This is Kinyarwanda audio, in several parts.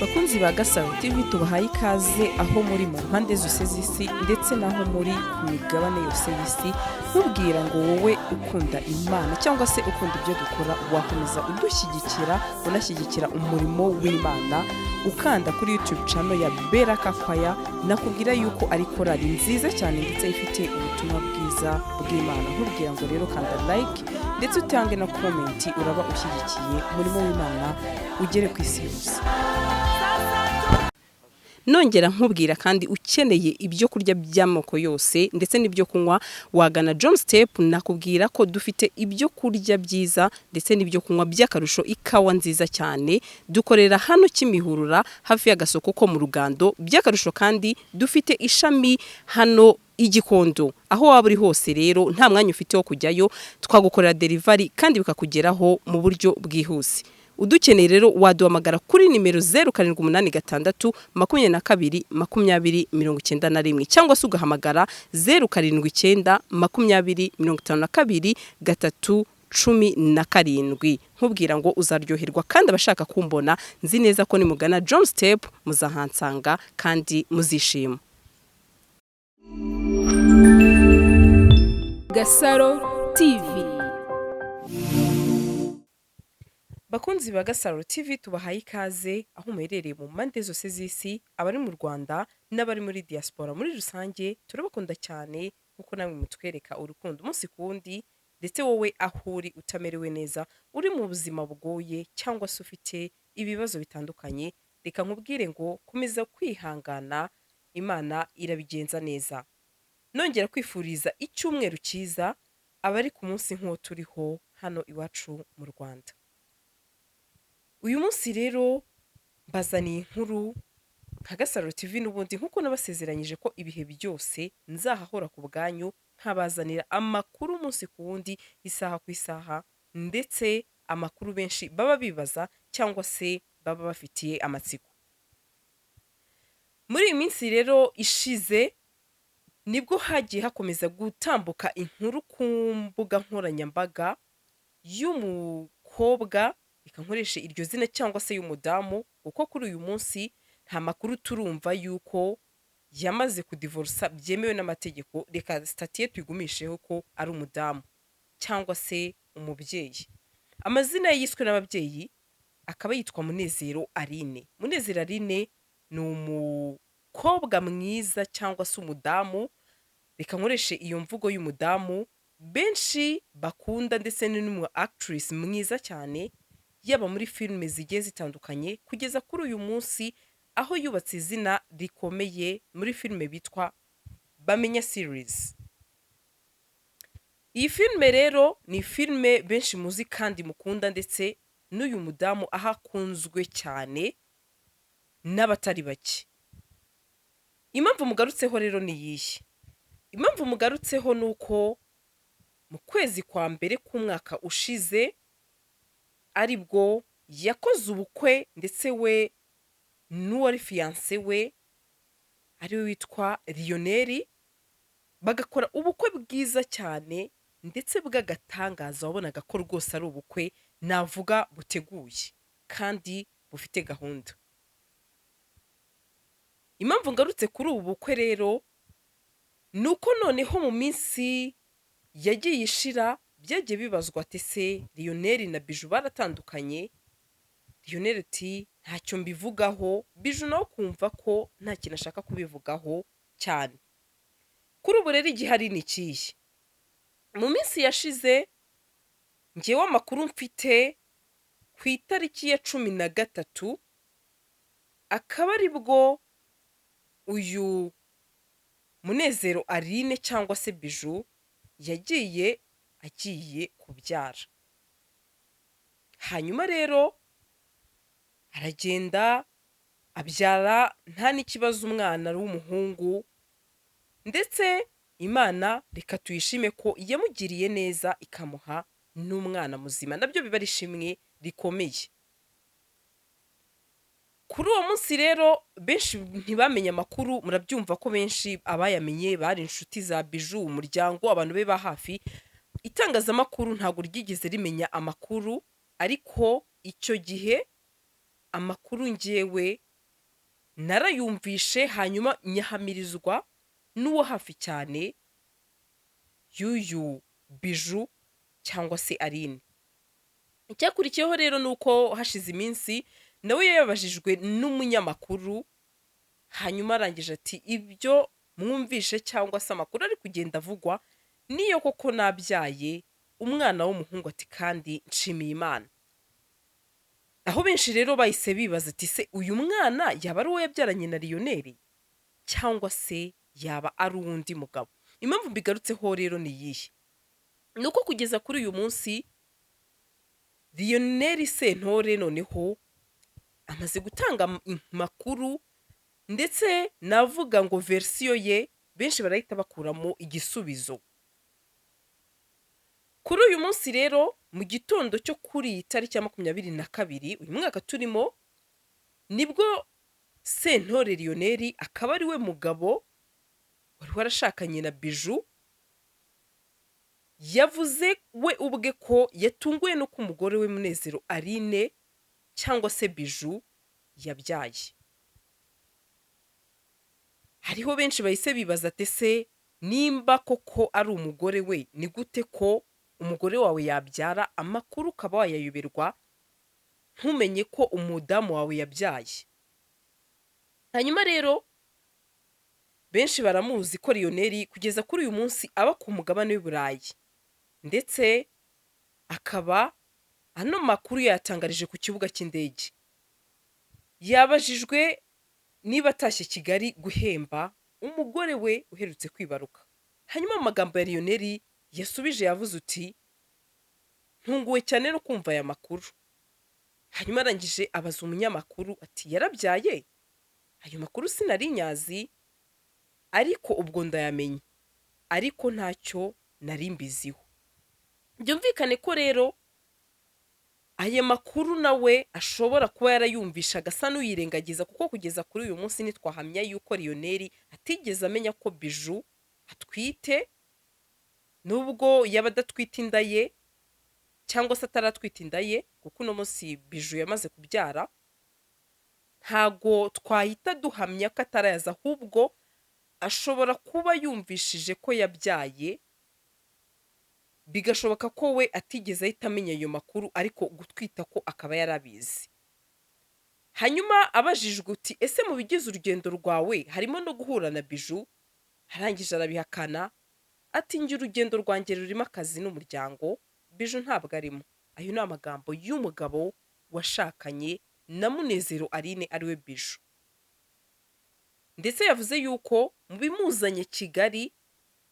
Bakunzi ba Gasaro TV, tubahaye ikaze aho muri mu mpande zose z'isi, ndetse n'aho muri ku migabane yose y'isi. Nkubwira ngo wowe ukunda Imana cyangwa se ukunda ibyo dukora, wakomeza udushyigikira, unashyigikira umurimo w'Imana, ukanda kuri YouTube channel ya Beraka Choir. Nakubwira yuko ari korali nziza cyane ndetse ifite ubutumwa bwiza bw'Imana. Nkubwira ngo rero kanda like ndetse utange na comment, uraba ushyigikiye umurimo w'Imana ugere ku isi yose. Nongera nkubwira kandi, ukeneye ibyo kurya by'amoko yose ndetse n'ibyo kunywa, wagana John Step. Nakubwira ko dufite ibyo kurya byiza ndetse n'ibyo kunywa by'akarusho, ikawa nziza cyane. Dukorera hano Kimihurura, hafi y'agasoko ko mu Rugando. By'akarusho kandi dufite ishami hano i Gikondo. Aho waba uri hose rero, nta mwanya ufite wo kujyayo, twagukorera delivery kandi bikakugeraho mu buryo bwihuse. Udukeneye rero waduhamagara kuri nimero 0786 22 20 91, cyangwa se ugahamagara 0792052317. Nkubwira ngo uzaryoherwa, kandi abashaka kumbona, nzi neza ko nimugana John Step muzahansanga kandi muzishima. Gasaro TV. Bakunzi ba Gasaro TV, tubahaye ikaze aho muherereye mu mpande zose z'isi, abari mu Rwanda n'abari muri diaspora muri rusange. Turabakunda cyane kuko namwe mutwereka urukundo umunsi ku wundi. Ndetse wowe aho uri utamerewe neza, uri mu buzima bugoye cyangwa se ufite ibibazo bitandukanye, reka nkubwire ngo komeza kwihangana, Imana irabigenza neza. Nongera kwifuriza icyumweru cyiza abari ku munsi nk'uwo turiho hano iwacu mu Rwanda. Uyu munsi rero mbazaniye inkuru nka Gasaro TV n'ubundi, nk'uko nabasezeranyije ko ibihe byose nzahahora ku bwanyu, nkabazanira amakuru umunsi ku wundi, isaha ku isaha, ndetse amakuru benshi baba bibaza cyangwa se baba bafitiye amatsiko. Muri iyi minsi rero ishize nibwo hagiye hakomeza gutambuka inkuru ku mbuga nkoranyambaga y'umukobwa, reka nkoreshe iryo zina, cyangwa se y'umudamu, kuko kuri uyu munsi nta makuru turumva yuko yamaze kudivorusa byemewe n'amategeko. Reka status ye tuyigumisheho ko ari umudamu cyangwa se umubyeyi. Amazina ye yiswe n'ababyeyi akaba yitwa Munezero Aline. Munezero Aline ni umukobwa mwiza cyangwa se umudamu, reka nkoreshe iyo mvugo y'umudamu, benshi bakunda, ndetse ni n'umu actress mwiza cyane, yaba muri filime zigiye zitandukanye, kugeza kuri uyu munsi aho yubatse izina rikomeye muri filime bitwa Bamenya series. Iyi filime rero ni filime benshi muzi kandi mukunda, ndetse n'uyu mudamu aho akunzwe cyane n'abatari bake. Impamvu mugarutseho rero ni iyihe? Impamvu mugarutseho ni uko mu kwezi kwa mbere k'umwaka ushize aribwo yakoze ubukwe, ndetse we n'uwari fiancé we, ariwe witwa Lionel, bagakora ubukwe bwiza cyane ndetse bw'agatangaza. Wabonaga ko rwose ari ubukwe navuga buteguye kandi bufite gahunda. Impamvu ngarutse kuri ubu bukwe rero ni uko noneho mu minsi yagiye ishira byagiye bibazwa ati: "Se Lionel na Bijou baratandukanye?" Lionel ati: "Ntacyo mbivugaho." Bijou nawe kumva ko nta kintu ashaka kubivugaho cyane. Kuri ubu rero igihari ni ikihe? Mu minsi yashize, ngewe amakuru mfite, ku itariki ya 13 akaba ari bwo uyu Munezero Aline cyangwa se Bijou yagiye agiye kubyara. Hanyuma rero aragenda abyara nta n'ikibazo, umwana ari w'umuhungu. Ndetse Imana reka tuyishime ko yamugiriye neza ikamuha n'umwana muzima, nabyo biba ari ishimwe rikomeye. Kuri uwo munsi rero benshi ntibamenye amakuru. Murabyumva ko benshi abayamenye bari inshuti za Bijou, umuryango, abantu be ba hafi. Itangazamakuru ntabwo ryigeze rimenya amakuru, ariko icyo gihe amakuru ngewe Narayumvishe, hanyuma nyahamirizwa n'uwo hafi cyane y'uyu Biju cyangwa se Aline. Icyakurikiyeho rero ni uko hashize iminsi nawe yababajijwe n'umunyamakuru, hanyuma arangije ati ibyo mwumvishe cyangwa se amakuru ari kugenda avugwa niyo koko nabyaye umwana w'umuhungu, ati kandi nshimiye Imana. Aho benshi rero bahise bibaza ati se uyu mwana yaba ari uwo yabyaranye na Lionel cyangwa se yaba ari uwundi mugabo? Impamvu mbigarutseho rero ni iyihe? Ni uko kugeza kuri uyu munsi Lionel Sentore noneho amaze gutanga amakuru, ndetse navuga ngo verisiyo ye benshi barahita bakuramo igisubizo. Kuri uyu munsi rero mu gitondo cyo kuri iyi tariki ya 22 uyu mwaka turimo, nibwo Sentore Lionel akaba ari we mugabo wari warashakanye na Biju, yavuze we ubwe ko yatunguwe n'uko umugore we Munezero Aline cyangwa se Biju yabyaye. Hariho benshi bahise bibaza ati se nimba koko ari umugore we, ni gute ko umugore wawe yabyara amakuru ukaba wayayoberwa ntumenye ko umudamu wawe yabyaye? Hanyuma rero benshi baramuzi ko Lionel kugeza kuri uyu munsi aba ku mugabane w'i Burayi, ndetse akaba ano makuru yayatangarije ku kibuga cy'indege. Yabajijwe niba atashye Kigali guhemba umugore we uherutse kwibaruka. Hanyuma mu magambo ya Lionel yasubije yavuze uti ntunguwe cyane no kumva aya makuru. Hanyuma arangije abaza umunyamakuru ati yarabyaye? Ayo makuru sinari nyazi, ariko ubwo ndayamenye, ariko ntacyo nari mbiziho. Byumvikane ko rero aya makuru nawe ashobora kuba yarayumvisha agasa n'uyirengagiza, kuko kugeza kuri uyu munsi ntitwahamya yuko Lionel atigeze amenya ko Biju atwite, nubwo yaba adatwite inda ye cyangwa se ataratwita inda ye, kuko uno munsi Biju yamaze kubyara. Ntago twahita duhamya ko atarayaza, ahubwo ashobora kuba yumvishije ko yabyaye, bigashoboka ko we atigeze ahita amenya ayo makuru, ariko gutwita ko akaba yarabizi. Hanyuma abajijwe uti ese mu bigize urugendo rwawe harimo no guhura na Biju? Arangije arabihakana ati njye urugendo rwanjye rurimo akazi n'umuryango, Biju ntabwo arimo. Ayo ni amagambo y'umugabo washakanye na Munezero Aline ariwe Biju. Ndetse yavuze yuko mu bimuzanye Kigali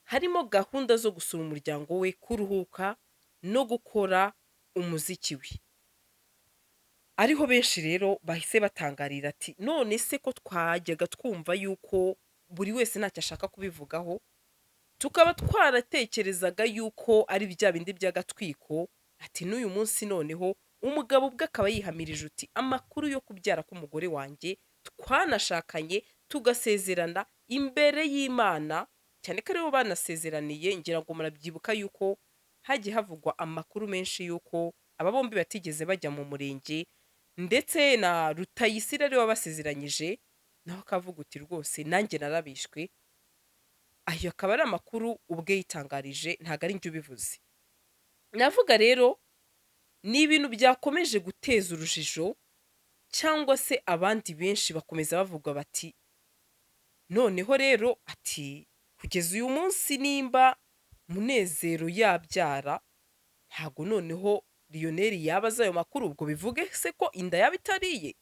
harimo gahunda zo gusura umuryango we, kuruhuka no gukora umuziki we. Ariho benshi rero bahise batangarira ati none se ko twajyaga twumva yuko buri wese ntacyo ashaka kubivugaho, tukaba twaratekerezaga yuko ari bya bindi by'agatwiko, ati n'uyu munsi noneho umugabo ubwe akaba yihamirije uti amakuru yo kubyara k'umugore wanjye twanashakanye tugasezerana imbere y'Imana, cyane ko aribo banasezeraniye. Ngira ngo murabyibuka yuko hagiye havugwa amakuru menshi yuko aba bombi batigeze bajya mu murenge, ndetse na Rutayisire ariwe wabasezeranyije, nawe akavuga uti rwose nanjye narabishwe. Ayo akaba ari amakuru ubwe yitangarije, ntabwo ari njye ubivuze. Navuga rero ni ibintu byakomeje guteza urujijo, cyangwa se abandi benshi bakomeza bavuga bati noneho rero ati kugeza uyu munsi nimba Munezero yabyara, ntago noneho Lionel yaba azi ayo makuru, ubwo bivuge se ko inda yaba itariye?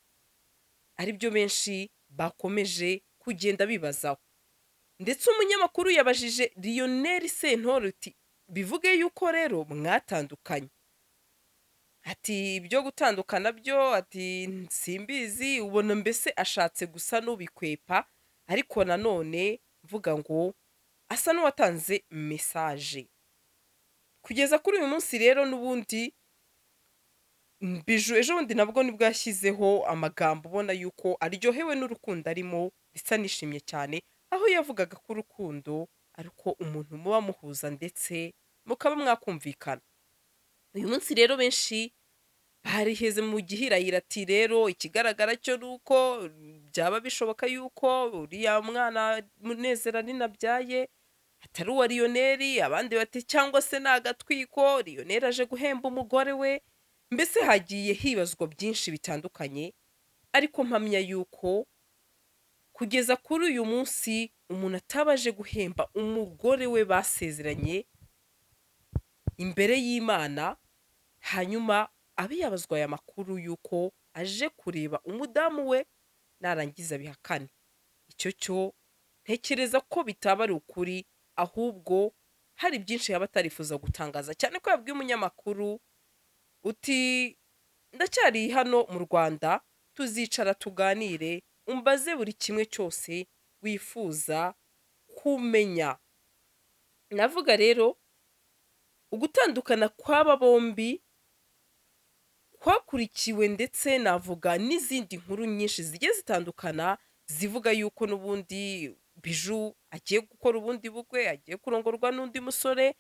Aribyo benshi bakomeje kugenda bibazaho. Ndetse umunyamakuru yabajije Lionel Sentore uti bivuge yuko rero mwatandukanye? Ati ibyo gutandukana byo ati simbizi, ubona mbese ashatse gusa n'ubikwepa, ariko nanone mvuga ngo asa n'uwatanze message. Kugeza kuri uyu munsi rero n'ubundi Biju ejo bundi nabwo nibwo yashyizeho amagambo ubona yuko aryohewe n'urukundo arimo, ndetse anishimye cyane, aho yavugaga ko urukundo ariko umuntu muba muhuza ndetse mukaba mwakumvikana. Uyu munsi rero benshi Bariheze mu gihirahiro ati rero ikigaragara cyo ni uko byaba bishoboka yuko uriya mwana Munezero Aline abyaye atari uwa Lionel, abandi bati cyangwa se ni agatwiko, Lionel aje guhemba umugore we. Mbese hagiye hibazwa byinshi bitandukanye, ariko mpamya yuko kugeza kuri uyu munsi umuntu ataba aje guhemba umugore we basezeranye imbere y'Imana, hanyuma abe yabazwa aya makuru y'uko aje kureba umudamu we narangiza abihakane. Icyo cyo ntekereza ko bitaba ari ukuri, ahubwo hari byinshi yaba atarifuza gutangaza, cyane ko yabwiye umunyamakuru uti ndacyari hano mu Rwanda, tuzicara tuganire, umbaze buri kimwe cyose wifuza kumenya. Navuga rero ugutandukana kw'aba bombi kwakurikiwe ndetse navuga n'izindi nkuru nyinshi zigiye zitandukana zivuga yuko n'ubundi Bijou agiye gukora ubundi bukwe, agiye kurongorwa n'undi musore,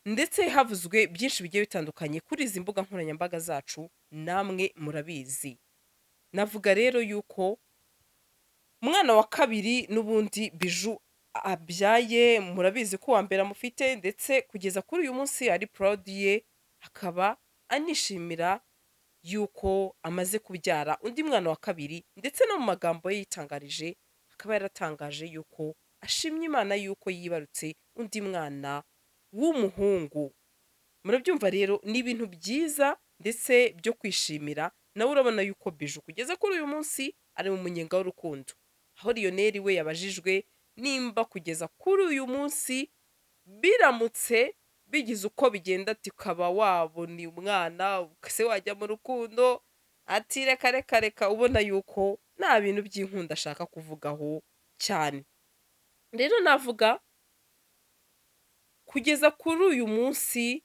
ndetse havuzwe byinshi bigiye bitandukanye kuri izi mbuga nkoranyambaga zacu, namwe murabizi. Navuga rero yuko umwana wa kabiri n'ubundi Bijou abyaye, murabizi ko uwa mbere amufite, ndetse kugeza kuri uyu munsi ari proud ye, akaba anishimira yuko amaze kubyara undi mwana wa kabiri, ndetse no mu magambo ye yitangarije akaba yaratangaje yuko ashimye Imana yuko yibarutse undi mwana w'umuhungu. Murabyumva rero ni ibintu byiza ndetse byo kwishimira. Nawe urabona yuko Bijou kugeza kuri uyu munsi ari mu munyenga w'urukundo, aho Lionel we yabajijwe nimba kugeza kuri uyu munsi biramutse bigize uko bigenda, ati ukaba wabona umwana se wajya mu rukundo, ati reka reka reka, ubona yuko nta bintu by'inkunda ashaka kuvugaho cyane. Rero navuga kugeza kuri uyu munsi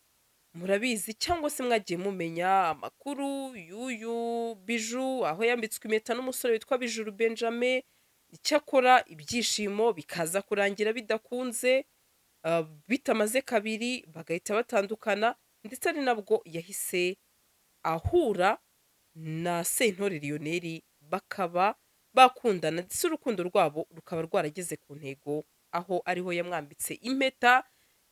murabizi cyangwa se mwagiye mumenya amakuru y'uyu Bijou, aho yambitswe impeta n'umusore witwa Bijuru Benjamin, icyakora ibyishimo bikaza kurangira bidakunze, bitamaze kabiri bagahita batandukana, ndetse ari nabwo yahise ahura na Sentore Lionel bakaba bakundana, ndetse urukundo rwabo rukaba rwarageze ku ntego, aho ariho yamwambitse impeta.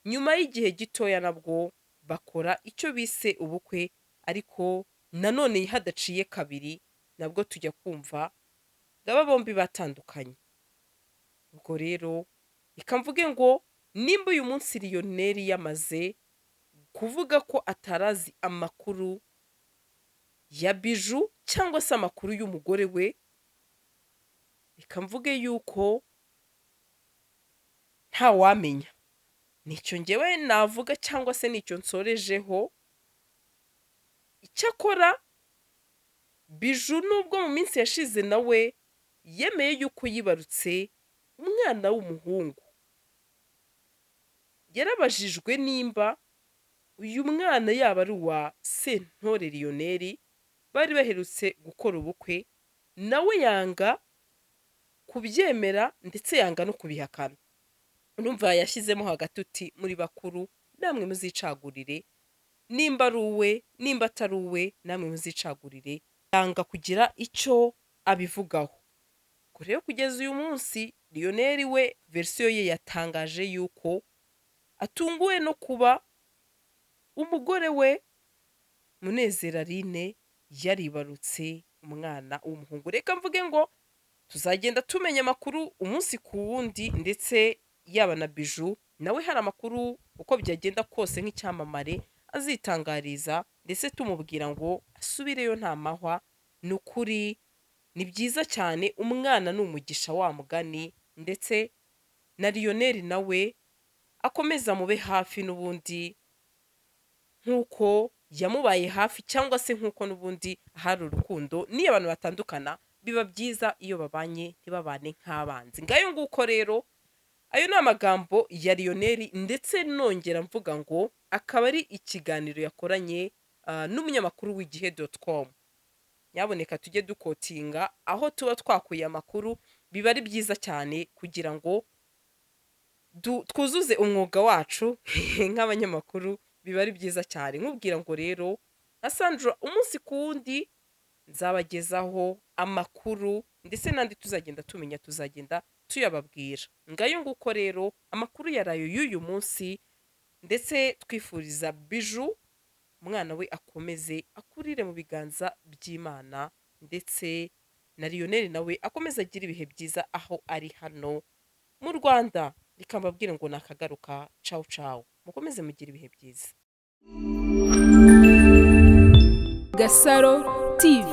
Nyuma y'igihe gitoya nabwo bakora icyo bise ubukwe, ariko nanone hadaciye kabiri nabwo tujya kumva aba bombi batandukanye. Ubwo rero reka mvuge ngo nimba uyu munsi Lionel yamaze kuvuga ko atarazi amakuru ya Bijou cyangwa se amakuru y'umugore we, reka mvuge yuko ntawamenya. Nicyo ngewe navuga cyangwa se nicyo nsorejeho. Icyakora Bijou nubwo mu minsi yashize nawe yemeye yuko yibarutse umwana w'umuhungu, yarabajijwe nimba uyu mwana yaba ari uwa Sentore Lionel bari baherutse gukora ubukwe, nawe yanga kubyemera ndetse yanga no kubihakana. Urumva yashyizemo hagati uti muri bakuru namwe muzicagurire, nimba ari uwe nimba atari uwe namwe muzicagurire, yanga kugira icyo abivugaho. Ubwo rero kugeza uyu munsi Lionel we version ye yatangaje yuko atunguwe no kuba umugore we Munezero Aline yaribarutse umwana w'umuhungu. Reka mvuge ngo tuzagenda tumenya amakuru umunsi ku wundi, ndetse yaba na Bijou nawe hari amakuru uko byagenda kose nk'icyamamare azitangariza, ndetse tumubwira ngo asubireyo nta mahwa. Ni ukuri ni byiza cyane, umwana ni umugisha wa mugani, ndetse na Lionel nawe akomeza mube hafi n'ubundi nk'uko yamubaye hafi, cyangwa se nk'uko n'ubundi hari urukundo. N'iyo abantu batandukana biba byiza iyo babanye ntibabane nk'abanzi. Ngayo nguko rero ayo ni amagambo ya Lionel, ndetse nongera mvuga ngo akaba ari ikiganiro yakoranye n'umunyamakuru w'igihe.com. Nyaboneka tujye dukotinga aho tuba twakuye amakuru, biba ari byiza cyane kugira ngo twuzuze umwuga wacu nk'abanyamakuru, biba ari byiza cyane. Nkubwira ngo rero Nka Sandra, umunsi ku wundi nzabagezaho amakuru, ndetse n'andi tuzagenda tumenya tuzagenda tuyababwira. Ngayo nguko rero amakuru yarayo y'uyu munsi, ndetse twifuriza Biju umwana we akomeze akurire mu biganza by'Imana, ndetse na Lionel nawe akomeze agire ibihe byiza aho ari hano mu Rwanda. Reka mbabwire ngo nakagaruka, cawu cawu, mukomeze mugire ibihe byiza. Gasaro TV.